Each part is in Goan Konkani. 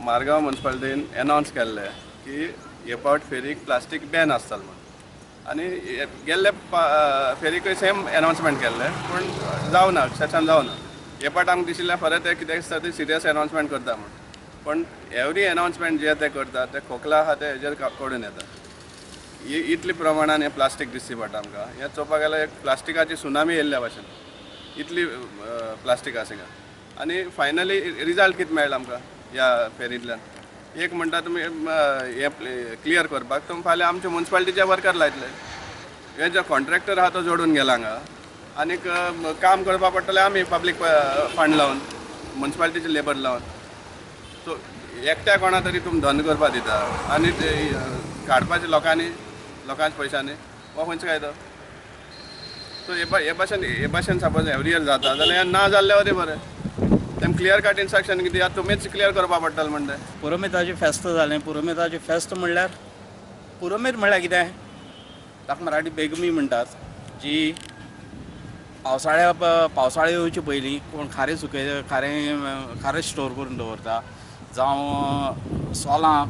मारगांव मुन्सिपालिटीन एनावन्स केल्लें की हे फावट फेरीक प्लास्टीक बॅन आसतलें म्हूण आनी गेल्ले फेरीकय सेम एनावन्समेंट केल्लें, पूण जावना, सेशन जावना. हे फावट आमकां दिशिल्लें परत ते कितें दिसता ते सिरियस एनावन्समेंट करता म्हूण, पण एवरी एनावन्समेंट जे ते करता ते खोकला आहा ते हेजेर कडून येता. इतले प्रमाणान हें प्लास्टीक दिसची पडटा आमकां. हें चोवपाक गेल्यार एक प्लास्टिकाची सुनामी येयल्ल्या भाशेन इतली प्लास्टीक आसा हिंगा. आनी फायनली रिजल्ट कितें मेळ्ळा आमकां ह्या फेरींतल्यान? एक म्हणटा तुमी हें क्लियर करपाक तुमी फाल्यां आमचे मुन्सिपालिटीचे वर्कर लायतले. हे जो कॉन्ट्रॅक्टर आहा तो जोडून गेला हांगा आनीक काम करपाक पडटलें आमी पब्लीक फंड लावन, मुन्सिपालिटीचे लेबर लावन. सो एकट्या कोणा तरी तुमी धंदो करपाक दिता आनी ते काडपाचे लोकांनी, लोकांच्या पयशांनी, हो खंयचो कायदो? सो हे भाशेन सपोज एवरी इयर जाता जाल्यार हें ना जाल्लें वतें बरें. तेम क्लियर कट इन्स्ट्रक्शन कितें आतां तुमीच क्लियर करपा पडटलें म्हणटा. पुरुमेताचें फेस्त जालें. पुरुमेताचें फेस्त म्हणल्यार, पुरुमेत म्हणल्यार कितें, ताका मराठी बेगमी म्हणटात, जी पावसाळ्या पावसाळे येवचे पयलीं कोण खारें सुकय, खारें खारें स्टोर करून दवरता, जावं सोलां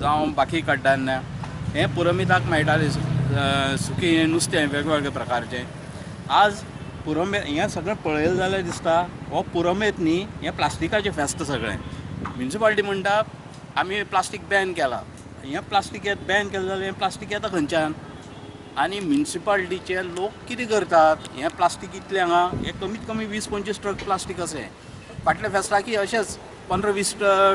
जावं बाकी कडधान्य हें पुरुमेताक मेळटालें. सुकें नुस्तें वेगवेगळे प्रकारचें. आज पुरुमेत हें सगळें पळयलें जाल्यार दिसता हो पुरुमेत न्ही, हें प्लास्टिकाचें फेस्त सगळें. म्युनिसिपालिटी म्हणटा आमी प्लास्टीक बॅन केलां. हें प्लास्टीक बॅन केलें जाल्यार हें प्लास्टीक येता खंयच्यान? आनी म्युनिसिपालिटीचे लोक कितें करतात, हें प्लास्टीक इतलें हांगा, हें कमीत कमी 20-25 ट्रक प्लास्टीक आसा. फाटल्या फेस्ताकी अशेंच 15-20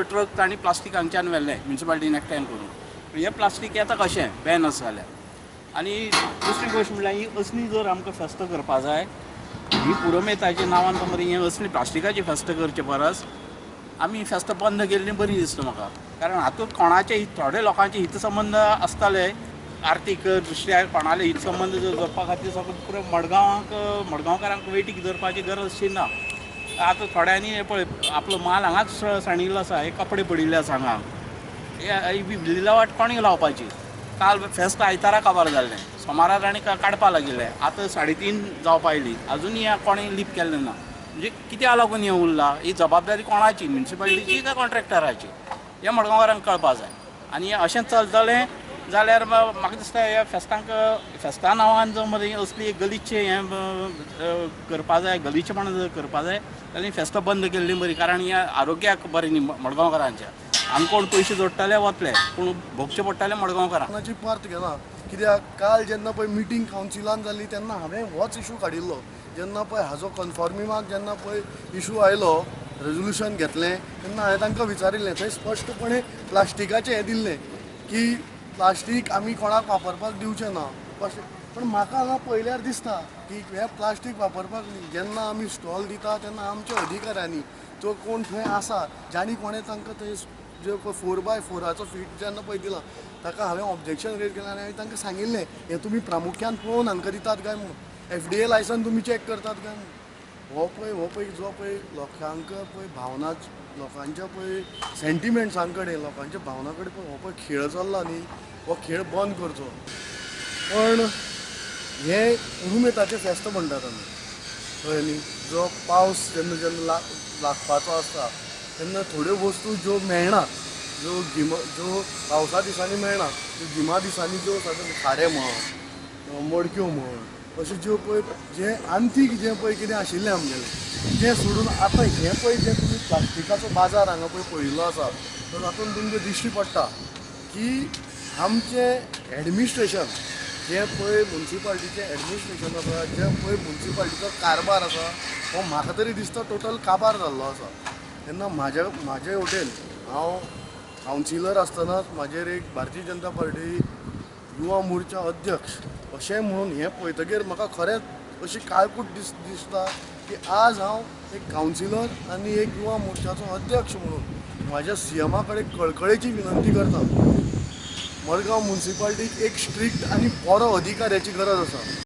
ट्रक तांणी प्लास्टीक हांगच्यान व्हेल्लें म्युनिसिपालिटीन एकठांय करून. हें प्लास्टीक येता कशें बॅन आसा जाल्यार? आनी दुसरी गोश्ट म्हणल्यार ही असली जर आमकां फेस्त करपा जाय, ही पुरुमेताच्या नांवान मरे हें असली प्लास्टिकाची फेस्त करचे परस आमी फेस्तां बंद केल्लीं बरीं दिसता म्हाका. कारण हातूंत कोणाचे थोडे लोकांचे हितसंबंद आसताले, आर्थीक दृश्ट्या कोणाले हितसंबंद जपपा खातीर सगळें पुरो मडगांवाक मडगांवकारांक वेटीक धरपाची गरज शी ना. आतां थोड्यांनी हें पळय आपलो माल हांगाच सांडिल्लो आसा, हे कपडे पडिल्ले आसा हांगा, हे लिलावाट कोणें लावपाची? काल फेस्त आयतारा काबार जाल्लें, सोमारा ताणें काडपा लागिल्लें, आतां 3:30 जावपा आयली, अजुनूय हें कोणें लीप केल्लें ना. म्हणजे कित्याक लागून हें उरलां? ही जबाबदारी कोणाची, म्युनिसिपालिटीची काय कॉन्ट्रॅक्टराची? हें मडगांवकारांक कळपा जाय. आनी अशें चलतलें जाल्यार म्हाका दिसता ह्या फेस्तांक फेस्ता नांवान जर मरे असली गलिच्छ हें करपा जाय, गलिच्छपणां जर करपा जाय जाल्यार फेस्तां बंद केल्लीं बरीं. कारण हें आरोग्याक बरें न्ही मडगांवकारांच्या. आनी कोण पयशे जोडटाले वतले, पूण भोगचें पडटालें मडगांवकारांक. कोणाची पार्त घेना कित्याक काल जेन्ना पळय मिटींग कावन्सिलान जाली तेन्ना हांवें होच इशू काडिल्लो. जेन्ना पळय हाजो कन्फर्मिमाक जेन्ना पळय इशू आयलो, रेजोल्युशन घेतलें तेन्ना हांवें तांकां विचारिल्लें, थंय स्पश्टपणे प्लास्टिकाचें हें दिल्लें की प्लास्टीक आमी कोणाक वापरपाक दिवचें ना. पूण म्हाका हांगा पळयल्यार दिसता की हें प्लास्टीक वापरपाक जेन्ना आमी स्टॉल दिता तेन्ना आमच्या अधिकाऱ्यांनी जो कोण थंय आसा जाणी कोणें तांकां थंय जे पळय 4x4 feet जेन्ना पळय दिला ताका हांवें ऑब्जेक्शन रेज केलें आनी हांवें तांकां सांगिल्लें हें तुमी प्रामुख्यान पळोवन हांकां दितात काय म्हूण, FDA licence तुमी चॅक करतात काय म्हूण. हो पळय जो पळय लोकांक पळय भावना, लोकांच्या पळय सेंटिमेंट्सां कडेन, लोकांच्या भावना कडेन पळय हो पळय खेळ चल्ला न्ही, हो खेळ बंद करचो. पण हें पुरुमेताचें फेस्त म्हणटात आमी, कळ्ळें न्ही. जो पावस जेन्ना जेन्ना लागपाचो आसता तेन्ना थोड्यो वस्तू ज्यो मेळना, ज्यो गिमा, ज्यो पावसा दिसांनी मेळना, त्यो गिमा दिसांनी ज्यो सादारण खारें म्हण, मडक्यो म्हण, अश्यो ज्यो पळय जें आंतीक जें पळय कितें आशिल्लें आमगेलें तें सोडून आतां हें पळय जें तुमी प्लास्टिकाचो बाजार हांगा पळय पळयल्लो आसा तो तातूंत तुमकां दिश्टी पडटा की आमचें एडमिनिस्ट्रेशन जें पळय मुन्सिपाल्टीचें एडमिनिस्ट्रेशन आसा, जें पळय मुन्सिपाल्टीचो कारभार आसा हो म्हाका तरी दिसता टोटल काबार जाल्लो आसा. तेन्ना म्हाजे वटेन हांव कावन्सिलर आसतनाच म्हाजेर एक भारतीय जनता पार्टी युवा मोर्चा अध्यक्ष अशें म्हणून हें पळयतगीर म्हाका खरेंच अशी काळकूट दिसता की आज हांव एक कावन्सिलर आनी एक युवा मोर्चाचो अध्यक्ष म्हणून म्हाज्या सीएमा कडेन कळकळेची विनंती करता, मडगांव मुन्सिपाल्टीक एक स्ट्रिक्ट आनी बरो अधिकाऱ्याची गरज आसा.